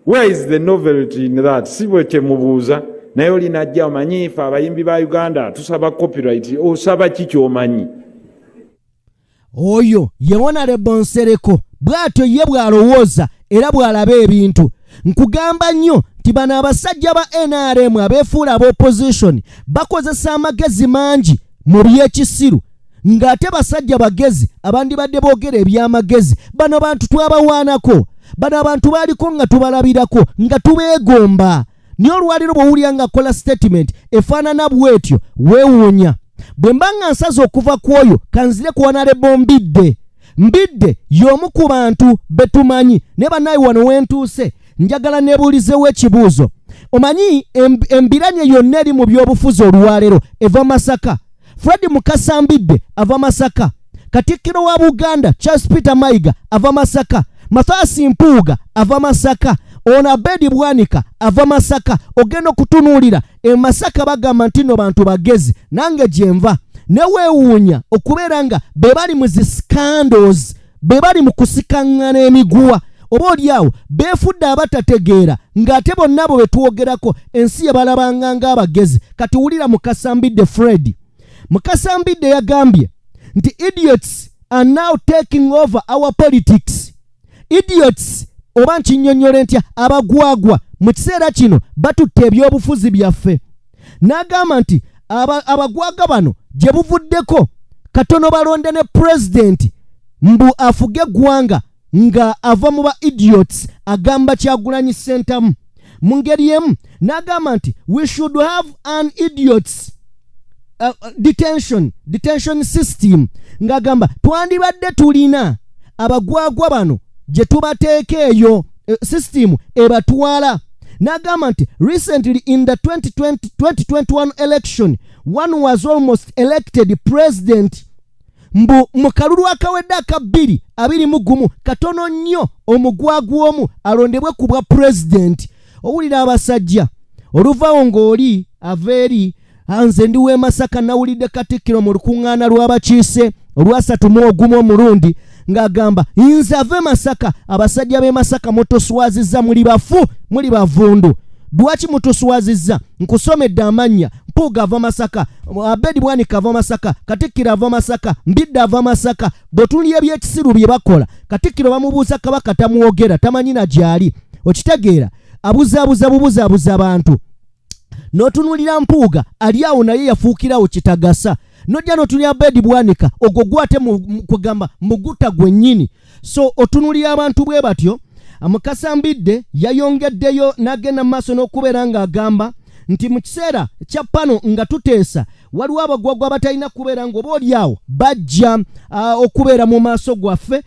Where is the novelty in that? Si bwe kyemubuuza. Naye oli najja omanyi ife abayimbi ba Uganda tusaba copyright. Osaba ki ky'omanyi? Oyo ye Honorable Nsereko, bw'atyo ye bw'alowooza era bw'alaba ebintu. Nkugamba nnyo nti bano abasajja ba NRM abeefuula ab'opposition bakozesa amagezi mangi mu by'ekisiru, ng'ate basajja bagezi abandibadde boogera eby'amagezi. Bano bantu twabawaanako, bano abantu baaliko nga tubalabirako nga tubeegomba. Naye olwaleero bw'owulira ng'akola statement efaanana bw'etyo weewuunya. Bwe mba nga nsaze okuva ku oyo, kanzire ku Honorable Mbidde. Mbidde y'omu ku bantu be tumanyi, naye bannaye wano wentuuse njagala neebuulizewo ekibuuzo. Omanyi embiranye yonna eri mu byobufuzi olwaleero eva Masaka. Fred Mukasa Mbidde ava Masaka, Katikkiro wa Buganda Charles Peter Mayiga ava Masaka, Mathias Mpuuga ava Masaka, ono Abedi Bwanika ava Masaka. Ogenda okutunuulira e Masaka bagamba nti no bantu bagezi, nange gyenva neweewuunya okubeera nga be bali mu zi scandals, be bali mu kusikaŋŋana emiguwa, oba oli awo beefudde abatategeera, ng'ate bonna abo be twogerako ensi yabalabanga ng'abagezi. Kati wulira Mukasa Mbidde Fred. Mukasa Mbidde yagambye nti idiots are now taking over our politics. Idiots, oba nkinnyonnyole ntya, abagwagwa mu kiseera kino batutte ebyobufuzi byaffe. N'agamba nti abagwaga bano gye buvuddeko katono balonde ne pulezidenti mbu afuge eggwanga nga ava mu ba idiots, agamba Kyagulanyi Ssentamu. Mu ngeri emu n'agamba nti we should have an idiots detention system, ng'agamba twandibadde tulina abagwagwa bano gye tubateeka eyo system ebatwala. N'agamba nti recently in the 2020, 2021 election, one was almost elected president. Mbu mu kalulu akawedde aka 2021, katono nnyo omugwagwa omu alondebwe ku bwa pulezidenti. Owulira abasajja oluvaawo ng'oli ava eri, nze ndi w'e Masaka. Nawulidde Katikkiro mu lukuŋŋaana lw'abakiise olwasatu mu ogumu omulundi ng'agamba nze ave Masaka. Abasajja b'e Masaka mutuswazizza, muli bafu, muli bavundu. Lwaki mutuswazizza? Nkusomedde amannya: Mpuuga ava Masaka, Abedi Bwanika ava Masaka, Katikkiro ava Masaka, Mbidde ava Masaka. Bw'otunulya ebyekisiru bye bakola, Katikkiro bamubuuza Kabaka tamwogera, tamanyi na gy'ali. Okitegeera? Abuzaabuza bubuzaabuza abantu. N'otunuulira Mpuuga ali awo naye yafuukirawo kitagasa. Nojja n'otunulira Abedi Bwanika, ogwo gwate kugamba muguta gwennyini. So otunulira abantu bwe batyo. Mukasa Mbidde yayongeddeyo n'agenda mu maaso n'okubeera ng'agamba nti mu kiseera kya pano nga tuteesa, waliwo abagwagwa abatalina kubeera ng'oba oli awo bajja okubeera mu maaso gwaffe,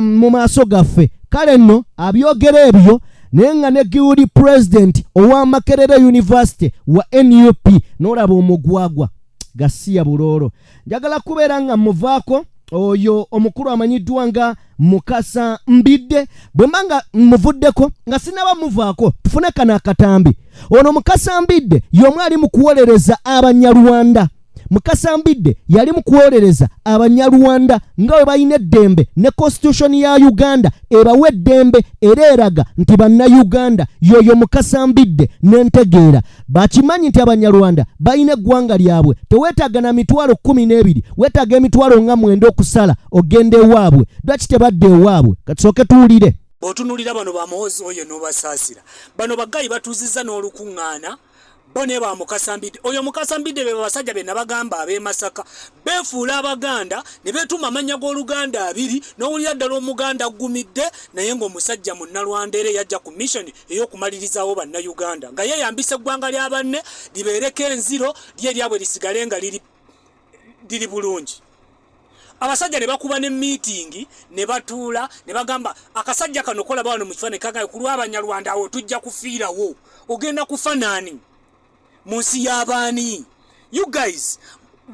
mu maaso gaffe. Kale nno abyogera ebyo, naye nga ne guild president owa Makerere University wa NUP. N'olaba omugwagwa gasiya buloolo. Njagala kubeera nga muvaako oyo omukulu amanyiddwa nga Mukasa Mbidde. Bwe mba nga muvuddeko, nga sinaba muvaako, tufune kano akatambi. Ono Mukasa Mbidde y'omu ali mu kuwolereza Abanyarwanda. Mukasa Mbidde yali mu kuwolereza Abanyarwanda nga bwe balina eddembe, ne constitution ya Uganda ebawa eddembe era eraga nti Bannayuganda. Yoyo Mukasa Mbidde n'entegeera bakimanyi nti Abanyarwanda balina eggwanga lyabwe. Teweetaaga na 120,000, weetaaga emitwalo nga 9 okusala ogenda ewaabwe. Lwaki tebadde ewaabwe? Katusooke tuwulire. Bw'otunuulira bano bamuhozi oyo n'obasaasira, bano bagayi batuuzizza n'olukuŋŋaana bo ne ba Mukasa Mbidde. Oyo Mukasa Mbidde be basajja be nabagamba ab'e Masaka beefuula Abaganda ne beetuuma amannya g'Oluganda abiri, n'owulira ddala Omuganda aggumidde, naye ng'omusajja Munnalwanda era eyajja ku mission ey'okumalirizaawo Bannayuganda nga yeeyambisa eggwanga lya banne libeereko enziro, lye eryabwe lisigale nga liri bulungi. Abasajja ne bakuba ne meeting ne batuula ne bagamba akasajja kano kolaba wano mu kifaananyi kagaye ku lw'Abanyarwanda, awo tujja kufiirawo. Ogenda kufa naani mu nsi y'abaani? You guys,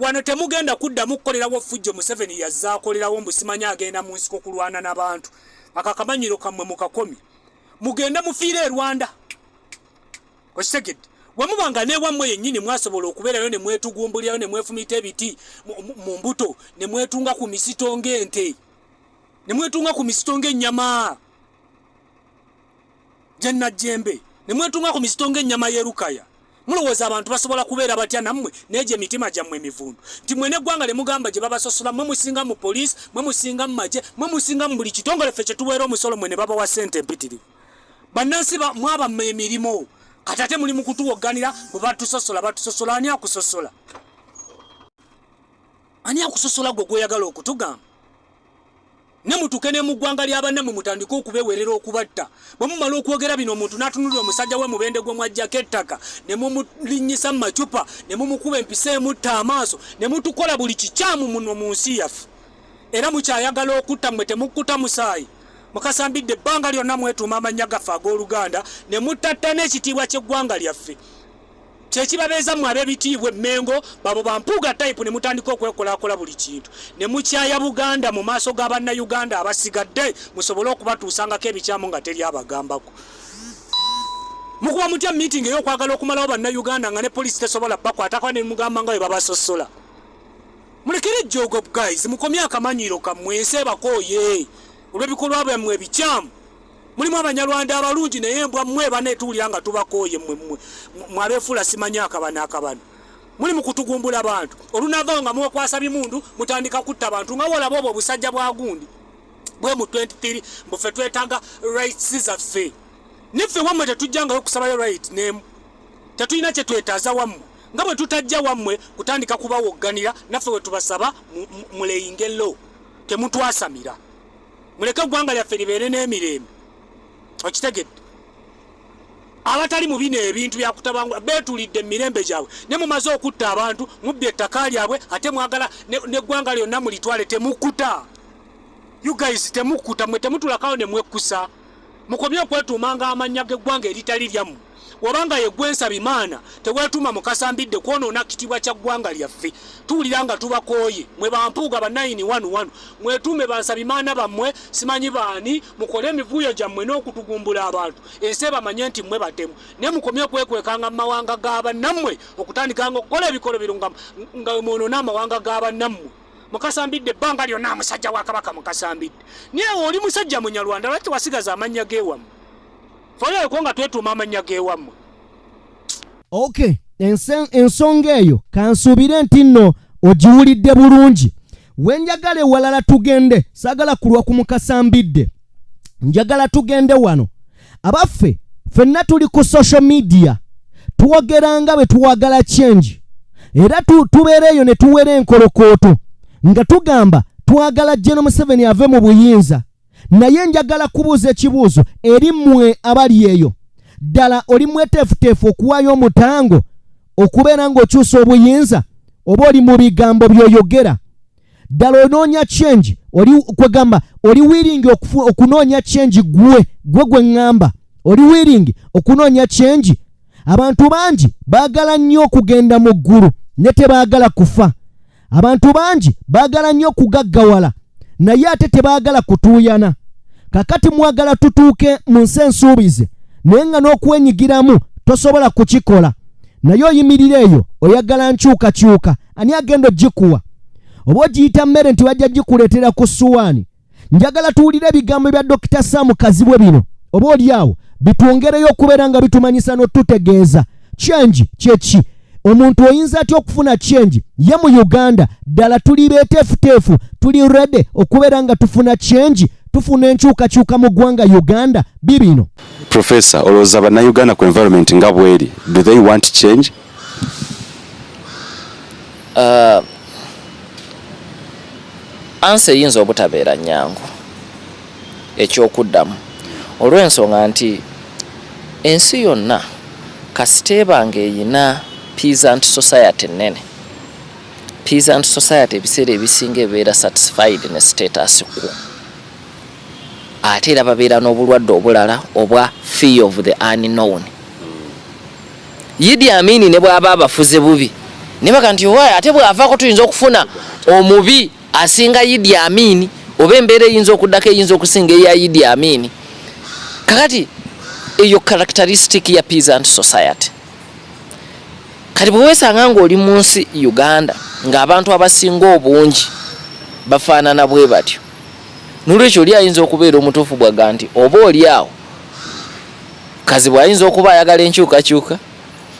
wano temugenda kuddamu kukolerawo fujjo Museveni yazze akolerawo mbu simanyi agenda mu nsiko kulwana n'abantu. Akakamanyiro kammwe mukakomye, mugende mufiire e Rwanda. Okitegedde? Bwe muba nga newammwe yennyini mwasobola okubeerayo ne mwetugumbulirayo ne mwefumita ebiti mu mbuto ne mwetunga ku misito ng'ente, ne mwetunga ku misito ng'ennyama gyennajjembe, ne mwetunga ku misito ng'ennyama y'erukaya, mulowooza abantu basobola kubeera batya nammwe n'egyo emitima gyammwe emivundu nti mwe n'eggwanga lye mugamba gye babasosola? Mwe musinga mu poliisi, mwe musinga mu magye, mwe musinga mu buli kitongole ffe kye tuweera omusolo, mwe ne babawa ssente empitirivu. Bannansi mwabamma emirimu, kati ate muli mu kutuwogganira bwe batusosola. Batusosola? Ani akusosola? Ani akusosola gwe gweyagala okutugamba? Ne mutuke ne mu ggwanga lya bannammwe mutandike okubewerera okubatta. Bwe mumala okwogera bino omuntu n'atunulira omusajja we Mubende gwe mwaggyako ettaka ne mumulinnyisa mu macupa ne mumukuba empiso emutta amaaso ne mutukola buli kikyamu muno mu nsi yaffe. Era mukyayagala okutta mmwe temukkuta musaayi. Mukasambidde ebbanga lyonna mwetuuma amannya gaffe ag'Oluganda ne mutattana ekitiibwa ky'eggwanga lyaffe. Kyekibabeeza mmwe ab'ebitiibwa e Mmengo babo ba Mpuuga type ne mutandika okwekolakola buli kintu ne mukyaya Buganda mu maaso ga Bannayuganda abasigadde musobole okubatuusangako ebikyamu nga teri abagambako. Mukuba mutya meeting ey'okwagala okumalawo Bannayuganda nga ne poliisi tesobola bakwatako ne mugamba nga bwe babasosola. Mulekere ejjoogo guys, mukomye akamanyiiro kammwe, ensi ebakooye olw'ebikolwa byammwe ebikyamu. Mulimu Abanyarwanda abalungi naye embwa mmwe banetuwulira nga tubakooye mmwe mmwe mmwe abeefuula simanyi akabano akabano. Muli mu kutugumbula bantu. Olunaavaawo nga mwekwasa bimundu mutandika kutta bantu nga wolaba obwo obusajja bwa gundi bwe mu 23 mbu ffe twetaaga rights zaffe. Niffe wammwe tetujjangayo kusabayo right n'emu. Tetulina kye twetaaza wammwe nga bwe tutajja wammwe kutandika kubawogganira naffe we tubasaba muleyinge low temutwasamira. Muleke eggwanga lyaffe libeere n'emirembe. Okitegedde? Abatali mu bino ebintu byakutabangula beetulidde mu mirembe gyabwe, ne mumaze okutta abantu, mubbye ettaka lyabwe, ate mwagala n'eggwanga lyonna mulitwale. Temukkuta. You guys temukkuta, mwe temutulakawo ne mwekkusa. Mukomye okwetuumanga amannya g'eggwanga eritali lyammwe. Wabanga ye gwe Nsabimana, teweetuuma Mukasa Mbidde kwonoona kitiibwa kya ggwanga lyaffe. Tuwulira nga tubakooye. Mwe ba Mpuuga ba 911, mwetuume ba Nsabimana bammwe, simanyi baani, mukole emivuyo gyammwe n'okutugumbula abantu, ensi ebamanye nti mmwe batemu. Naye mukomye okwekwekanga mu mawanga ga bannammwe, okutandikanga okukola ebikolobero nga nga mwonoona amawanga ga bannammwe. Mukasa Mbidde ebbanga lyonna musajja wa Kabaka Mukasa Mbidde. Naye oli musajja Munyarwanda, lwaki tewasigaza amannya g'ewammwe? Ffe nga twetuuma amannya g'ewammwe. Okay, ensonga eyo kansuubire nti nno ogiwulidde bulungi. We njagala ewalala tugende, saagala kulwa ku Mukasa Mbidde, njagala tugende wano. Abaffe ffenna tuli ku social media twogera nga bwe twagala change, era tubeera eyo ne tuwera enkolokooto nga tugamba twagala General Museveni ave mu buyinza. Naye njagala kubuuza ekibuuzo eri mmwe abali eyo, ddala oli mweteefuteefu okuwaayo omutango okubeera ng'okyusa obuyinza, oba oli mu bigambo by'oyogera? Ddala onoonya change, oli kwegamba oli willing okunoonya change? Gwe gwe gwe ŋŋamba oli willing okunoonya change? Abantu bangi baagala nnyo okugenda mu ggulu ne tebaagala kufa. Abantu bangi baagala nnyo okugaggawala naye ate tebaagala kutuuyana. Kakati mwagala tutuuke mu nsi ensuubize naye nga n'okwenyigiramu tosobola kukikola, naye oyimirira eyo oyagala nkyukakyuka. Ani agenda ogikuwa? Oba ogiyita mmere nti bajja gikuleetera ku ssuwaani? Njagala tuwulire ebigambo bya Dokita Sam Kazibwe bino, oba oli awo bitwongereyo okubeera nga bitumanyisa n'otutegeeza change kyeki. Omuntu oyinza atya okufuna change ye mu Uganda? Ddala tuli beeteefuteefu, tuli ready okubeera nga tufuna change, tufuna enkyukakyuka mu ggwanga Uganda? Bibino. Professor, olowooza bannayuganda ku environment nga bweri, do they want change? Answer eyinza obutabeera nnyangu ekyokuddamu, olw'ensonga nti ensi yonna kasita eba ng'eyina peasant society ennene, peasant society ebiseera ebisinga ebeera satisfied ne status quo, ate era babeera n'obulwadde obulala obwa fear of the unknown. Idi Amin ne bw'aba abafuze bubi ne baga nti owaye ate bw'avaako tuyinza okufuna omubi asinga Idi Amin, oba embeera eyinza okuddako eyinza okusinga eya Idi Amin. Kakati eyo characteristic ya peasant society. Kati bwe weesanga ng'oli mu nsi Uganda ng'abantu abasinga obungi bafaanana bwe batyo, nolwekyo oli ayinza okubeera omutuufu bwaga nti oba oli awo Kazibwe ayinza okuba ayagala enkyukakyuka,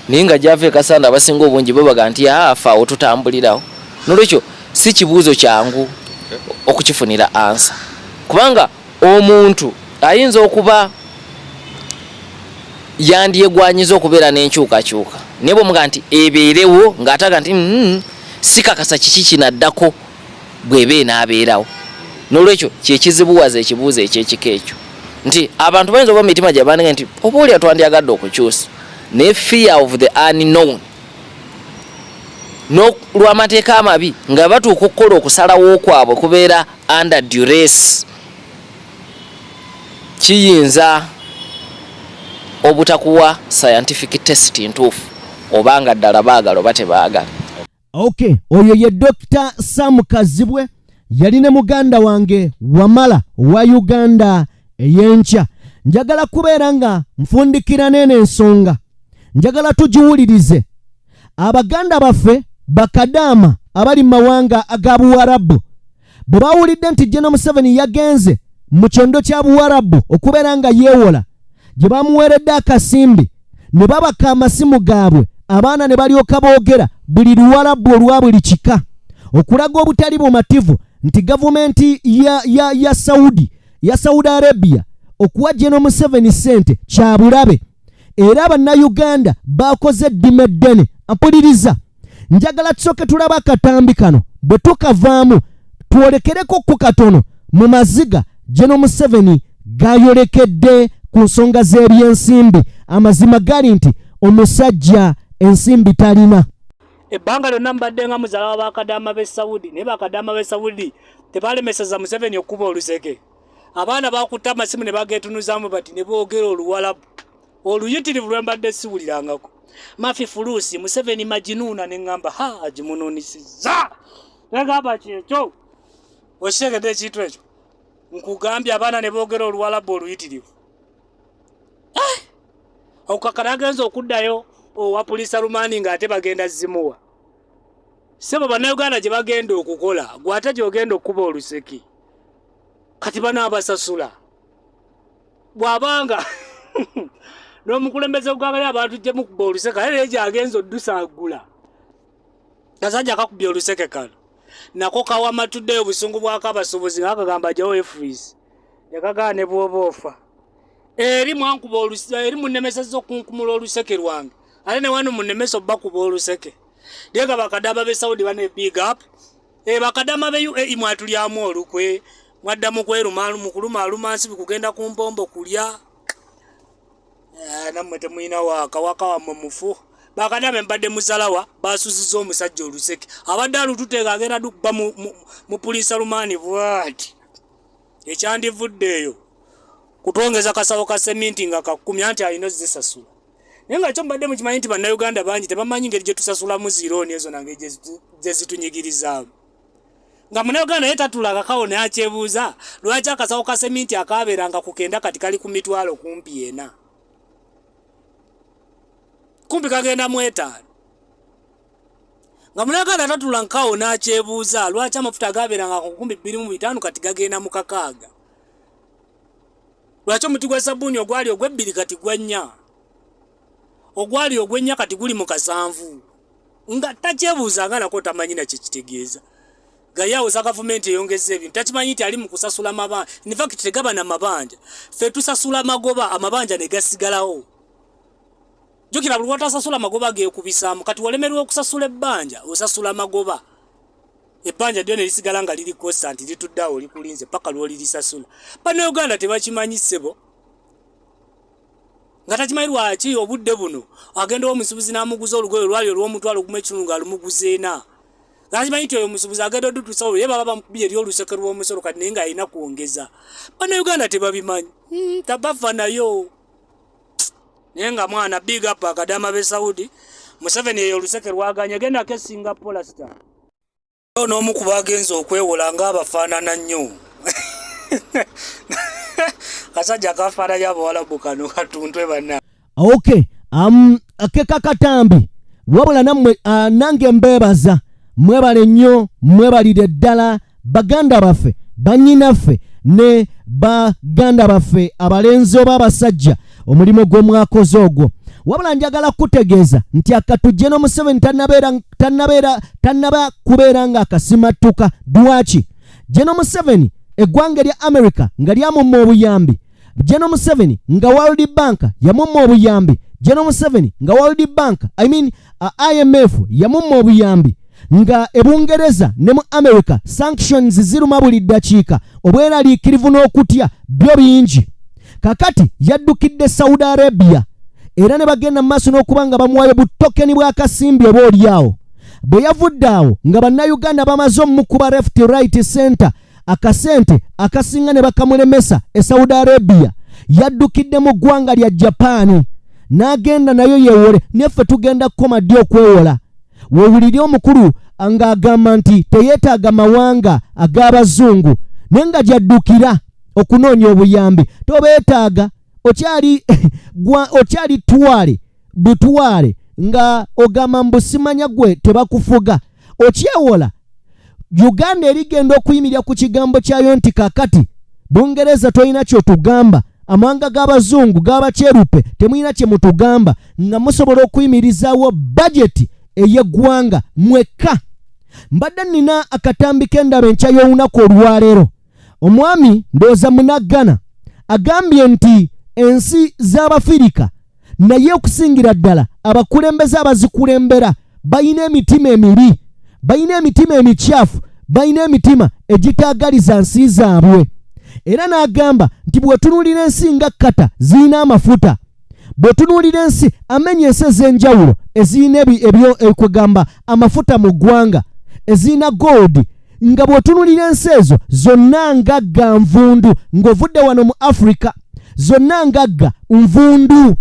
naye nga gy'ava e Kasanda abasinga obungi bo baga nti afa awo tutambulirawo. Nolwekyo si kibuuzo kyangu okukifunira ansa, kubanga omuntu ayinza okuba yandyegwanyiza okubeera n'enkyukakyuka, naye bw'omuga nti ebeerewo ng'ataga nti sikakasa kiki kinaddako bw'eba enaabeerawo. N'olwekyo kyekizibuwaza ekibuuzo ekyekika ekyo nti abantu bayinza oba mitima gyabange nti oba olya twandyagadde okukyusa, naye fear of the unknown n'olwamateeka amabi nga batuuka okukola okusalawo kwabwe kubeera under duress, kiyinza obutakuwa scientific test ntuufu obanga ddala baagala oba tebaagala. Ok, oyo ye Dr Sam Kazibwe, yali ne muganda wange Wamala owa Uganda ey'enkya. Njagala kubeera nga nfundikira n'eno ensonga, njagala tugiwulirize. Abaganda baffe bakadaama abali mu mawanga aga Buwarabu bwe bawulidde nti General Museveni yagenze mu kyondo kya Buwarabu okubeera nga yeewola gye bamuweeredde akasimbi, ne babaka amasimu gaabwe, abaana ne balyoka boogera buli Luwarabu olwa buli kika okulaga obutali bumativu nti gavumenti ya Saudi, ya Saudi Arabia okuwa General Museveni ssente kya bulabe, era Bannayuganda bakoze eddima eddene. Mpuliriza, njagala tusooke tulabe akatambi kano, bwe tukavaamu twolekereko ku katono mu maziga General Museveni gayolekedde ku nsonga z'ebyensimbi. Amazima gali nti omusajja ensimbi talina. Ebbanga lyonna mbadde nga muzaala wa bakadaama b'e Saudi, naye bakadaama b'e Saudi tebalemeseza Museveni okukuba oluseke. Abaana bakutte amasimu ne bageetunuzaamu bati ne boogera Oluwalabu oluyitirivu lwe mbadde siwulirangako. Mafi fulusi Museveni majinuuna, ne ŋŋamba ha agimunuunisizza, negamba kyekyo okitegedde ekintu ekyo. Nkugambye abaana ne boogera Oluwalabu oluyitirivu. Okukakana agenza okuddayo owa Pulisa Rumani ng'ate bagenda zimuwa. Ssebo, Bannayuganda gye bagenda okukola, gwe ate gy'ogenda okukuba oluseki. Kati banaabasasula bw'abanga n'omukulembeze gw'agali abantu gye mukuba oluseke, ate naye gy'agenza oddusaagula. Kasajja kakubye oluseke kano nako kawamatuddeyo obusungu bwako abasuubuzi nga kagamba jawo EFRIS yakagaana ne bw'oba ofa eri mwankuba eri munnemesezza okunkumula oluseke lwange, ate ne wano munnemesa obbakuba oluseke. Naye nga bakadama b'e Saudi bane big up. Bakadama b'e UAE mwatulyamu olukwe, mwadda mu kweruma mu kulumaaluma nsibi kugenda ku mpombo kulya. Nammwe temulina waaka, waka wammwe mufu. Bakadama mbadde musalawa basuziza omusajja oluseke, abadde alututeeka agenda dukuba mu Pulisa Lumaani bwati. Ekyandivudde eyo kutwongeza kasawo ka seminti nga kakumi, anti alina ozisasula. Naye nga kyo mbadde mukimanyi nti Bannayuganda bangi tebamanyi ngeri gye tusasulamu zirooni ezo nange gye zitunyigirizaamu, nga Munnayuganda naye tatula akakawo naye akyebuuza lwaki akasawo ka seminti akaabeeranga ku 9 kati kali ku mitwalo kumpi 4, kumpi kagenda mu 5, nga Munnayuganda tatula nkawo n'akyebuuza lwaki amafuta agaabeeranga ku 2500 kati gagenda mu 6, lwaki omuti gwa sabbuuni ogwali ogw'ebbiri kati gwa 4, ogwali ogw'ennya kati guli mu 7, nga takyebuuza nga nako tamanyi na kyekitegeeza. Gayawuza gavumenti eyongeza ebintu, takimanyi nti ali mu kusasula mabanja. In fact tegaba na mabanja, ffe tusasula magoba, amabanja ne gasigalawo. Jjukira buli lw'otasasula magoba geekubisaamu. Kati walemererwa okusasula ebbanja, osasula magoba, ebbanja ddyo ne lisigala nga liri constant, litudde awo likulinze paka lw'olirisasula. Bannayuganda tebakimanyi ssebo, nga takimanyi lwaki obudde buno agenda omusuubuzi n'amuguza olugoye olwali olw'omutwalo 1 ekitundu ng'alumuguza 4, ngakimanyi nti oyo omusuubuzi agenda odutuusa olwo ye baba bamukubye eri oluseke lw'omusolo, kati naye ng'alina kwongeza. Bannayuganda tebabimanyi, tabafa nayo. Naye nga mwana big up akadama b'e Saudi. Museveni eyo oluseke lwaganye, gendako e Singapore star n'omu ku bagenze okwewola ng'abafaanana nnyo. Kasajja kafaananya Abawalabu kano katuntwe banna. Okay, akeka katambi wabula nammwe, nange mbeebaza, mwebale nnyo, mwebalire ddala baganda baffe, bannyinaffe ne baganda baffe abalenzi oba abasajja, omulimu gw'omwakoze ogwo. Wabula njagala kutegeeza nti akatujje n'Omuseveni tannaba kubeera nga akasimattuka. Lwaki General Museveni eggwanga erya America nga lyamumma obuyambi, General Museveni nga World Bank yamumma obuyambi, General Museveni nga World Bank, I mean, IMF yamumma obuyambi, Nga e Bungereza ne mu America sanctions ziruma buli ddakiika, obweraliikirivu n'okutya byo bingi. Kakati yaddukidde Saudi Arabia era ne bagenda mu maaso n'okuba nga bamuwayo butokeni bw'akasimbi oba olyawo. Bwe yavudde awo nga Bannayuganda bamaze omukuba left right center, akasente akasinga ne bakamulemesa e Saudi Arabia, yaddukidde mu ggwanga lya Japaani n'agenda nayo yeewole. Neffe tugenda kukoma ddi okwewola? Wewulire omukulu ng'agamba nti teyeetaaga mawanga ag'abazungu, naye nga gyaddukira okunoonya obuyambi tobeetaaga. Okyali okyali twale butwale nga ogamba mbu simanya gwe tebakufuga, okyewola. Uganda erigenda okuyimirira ku kigambo kyayo nti kakati Bungereza tolina kyotugamba, amawanga g'abazungu g'abakyerupe temulina kye mutugamba, nga musobola okuyimirizaawo bajeti ey'eggwanga mwekka. Mbadde nina akatambi k'endaba enkya y'olunaku olwaleero. Omwami ndowooza munaggana agambye nti ensi z'Abafirika, naye okusingira ddala abakulembeze abazikulembera, balina emitima emibi, balina emitima emikyafu, balina emitima egitaagaliza nsi zaabwe. Era n'agamba nti bw'otunuulira ensi nga Kata zirina amafuta, bw'otunuulira ensi amenya ensi ez'enjawulo ezirina ebyo kwegamba amafuta mu ggwanga, ezirina gold, nga bw'otunuulira ensi ezo zonna ngagga nvundu, ng'ovudde wano mu Africa zonna ngagga nvundu,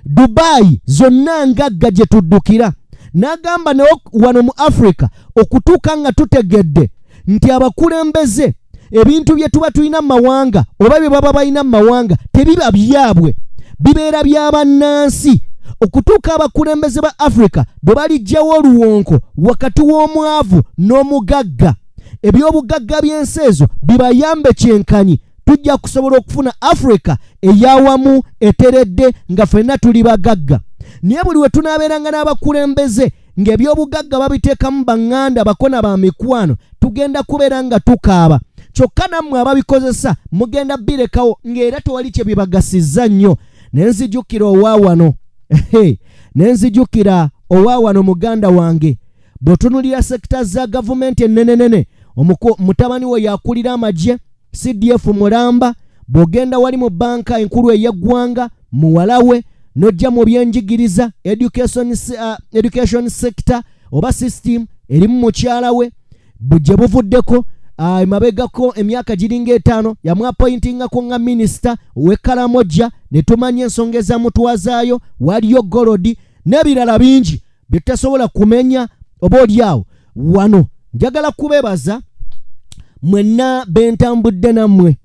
Dubayi zonna ngagga gye tuddukira. N'agamba naye wano mu Africa okutuuka nga tutegedde nti abakulembeze ebintu bye tuba tulina mu mawanga oba bye baba balina mu mawanga tebiba byabwe, bibeera bya bannansi. Okutuuka abakulembeze ba Africa bwe balijjawo oluwonko wakati w'omwavu n'omugagga, ebyobugagga by'ensi ezo bibayambe kyenkanyi, tujja kusobola okufuna Africa eyawamu eteredde nga ffenna tuli bagagga. Naye buli we tunaabeeranga n'abakulembeze ng'ebyobugagga babiteekamu baŋŋanda bakona ba mikwano, tugenda kubeera nga tukaaba. Kyokka nammwe ababikozesa mugenda birekawo ng'era tewali kye bibagasizza nnyo. Ne nzijukira owa wano, ne nzijukira owa wano muganda wange. Bw'otunuulira sector za gavumenti ennenenene, mutabani we yakulira amagye CDF mulamba. Bw'ogenda wali mu banka enkulu ey'eggwanga, muwala we. N'ojja mu byenjigiriza, education sector oba system erimu mukyala we. Gye buvuddeko emabegako emyaka giringa 5 yamwapointingako nga minisita ow'e Karamoja, ne tumanya ensonga ezamutwazaayo. Waliyo gold n'ebirala bingi bye tutasobola kumenya oba oliawo. Wano njagala kubebaza mwenna bentambudde nammwe.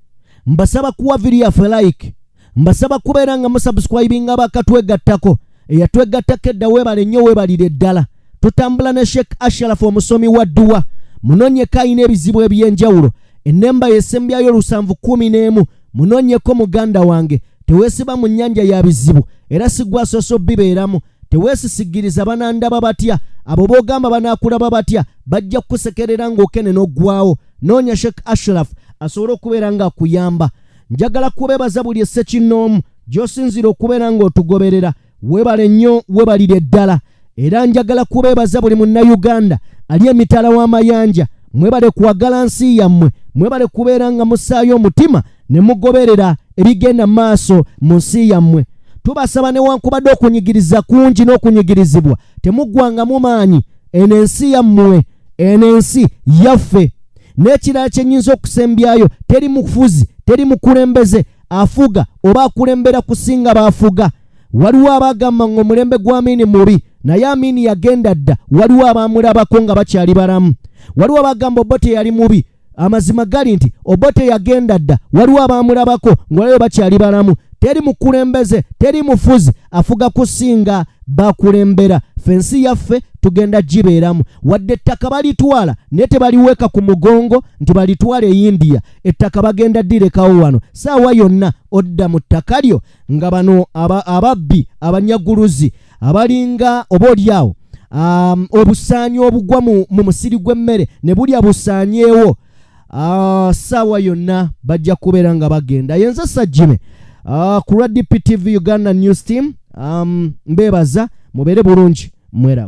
Mbasaba kuwa video yaffe like, mbasaba kubeera nga musubscribinga bakatwegattako. Eyatwegattako edda weebale nnyo, weebalire ddala. Tutambula ne Sheikh Ashraf, omusomi wa dduwa. Munonyeko ayina ebizibu ebyenjawulo, ennemba yesembyayo 711. Munonyeko muganda wange, teweesiba mu nnyanja ya bizibu era sigwasoose bibeeramu. Teweesisigiriza banandaba batya, abo boogamba banaakulaba batya, bajja kukusekerera ng'okene n'oggwawo. Noonya Sheikh Ashraf asobole okubeera ng'akuyamba. Njagala kubebaza buli essekinnoomu gy'osinziira okubeera ng'otugoberera. Weebale nnyo, weebalire ddala. Era njagala kubeebaza buli Munnayuganda ali emitala w'amayanja. Mwebale kwagala nsi yammwe, mwebale kubeera nga mussaayo omutima ne mugoberera ebigenda maaso mu nsi yammwe. Tubasaba, newankubadde okunyigiriza kungi n'okunyigirizibwa, temuggwangamu maanyi. Eno ensi yammwe, eno ensi yaffe. N'ekirala kye nnyinza okusembyayo, teri mufuzi, teri mukulembeze afuga oba akulembera kusinga baafuga. Waliwo abagamba nga omulembe gwa Amini mubi, naye Amini yagenda dda, waliwo abamulabako nga bakyali balamu. Waliwo abagamba Obote yali mubi, amazima gali nti Obote yagenda dda, waliwo abamulabako ng'waliwo bakyali balamu. Teri mukulembeze, teri mufuzi afuga kusinga bakulembera. Ffe ensi yaffe tugenda gibeeramu, wadde ettaka balitwala naye tebaliweeka ku mugongo nti balitwala e India. Ettaka bagenda ddirekawo wano. Saawa yonna odda mu ttaka lyo nga bano ababbi, abanyaguluzi abalinga oba oliawo obusaanyi obugwa mu musiri gw'emmere ne bulya busaanyeewo, saawa yonna bajja kubeera nga bagenda. Yenze Sajjime ku lwa DPTV Uganda News Team. Mbeebaza, mubeere bulungi, mweraba.